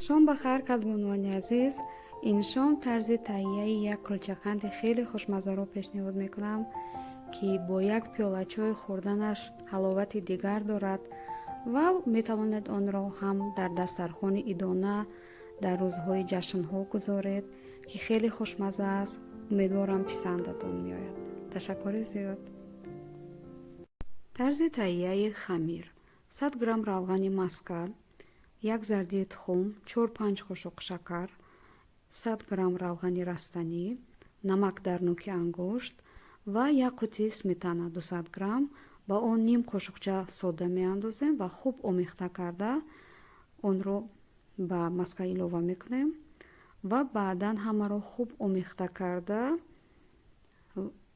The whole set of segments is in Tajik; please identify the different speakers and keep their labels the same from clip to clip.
Speaker 1: Шом ба хайр, кадбонувони азиз. Ин шом тарзи таҳияи як кулчақанди хеле хушмаззаро пешниҳод мекунам, ки бо як пиёла чой хӯрданаш ҳаловати дигар дорад ва метавонед онро ҳам дар дастархони идона дар рӯзҳои ҷашнҳо гузоред, ки хеле хушмазза аст. Умедворам, писандатон меояд. Ташаккури зиёд. Тарзи таҳияи хамир: 100 грамм равғани маска, як зардии тухм, 4-5 қошуқ шакар, 100 грамм равғани растанӣ, намак дар нӯки ангушт ва як қутии сметана 200 грамм. Ба он ним қошуқча сода меандозем ва хуб омехта карда онро ба маска илова мекунем ва баъдан ҳамаро хуб омехта карда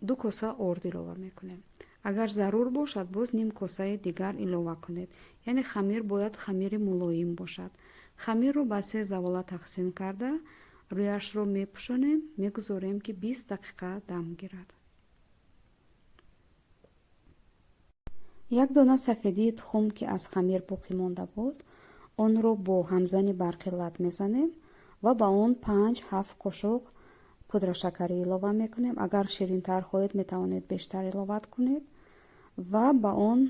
Speaker 1: 2 коса орд илова мекунем. Агар зарур бошад, боз ним косаи дигар илова кунед. Яъне хамир бояд хамири мулоим бошад. Хамирро ба се завола тақсим карда, рӯяшро мепӯшонем, мегузорем, ки 20 дақиқа дам гирад. Як дона сафедии тухм, ки аз хамир боқӣ монда буд, онро бо ҳамзани барқӣ лат мезанем ва ба он 5-7 қошуқ пудрашакарӣ илова мекунем. Агар ширинтар хоҳед, метавонед бештар иловат кунед ва ба он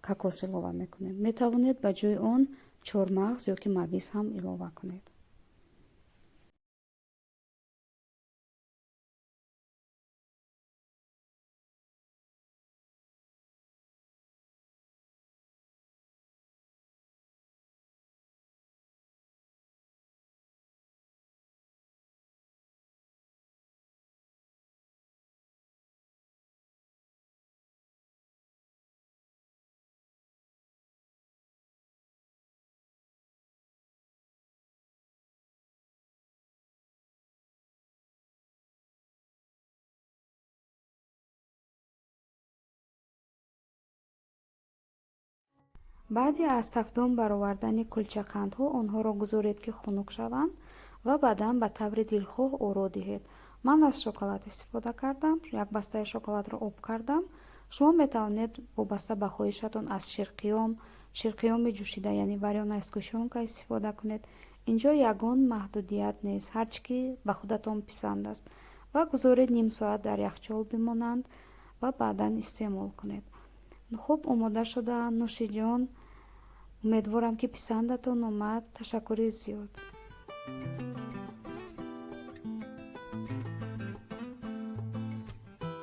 Speaker 1: кокос илова мекунем. Метавонед ба ҷои он чормағз ё ки мавиз ҳам илова кунед. Баъди аз тафдон баровардани кулчақандҳо онҳоро гузоред, ки хунук шаванд, ва баъдан ба таври дилхоҳ оро диҳед. Ман аз шоколад истифода кардам, як бастаи шоколадро об кардам. Шумо метавонед вобаста ба хоҳишатон аз ширқиём, ширқиёми ҷӯшида, яъне варёная сгущёнка истифода кунед. Инҷо ягон маҳдудият нест, ҳар чӣ ки ба худатон писанд аст. Ва гузоред ним соат дар яхчол бимонанд ва баъдан истеъмол кунед. Хуб омода шудаанд, нӯшиҷон. Умедворам, ки писандатон омад. Ташаккури зиёд.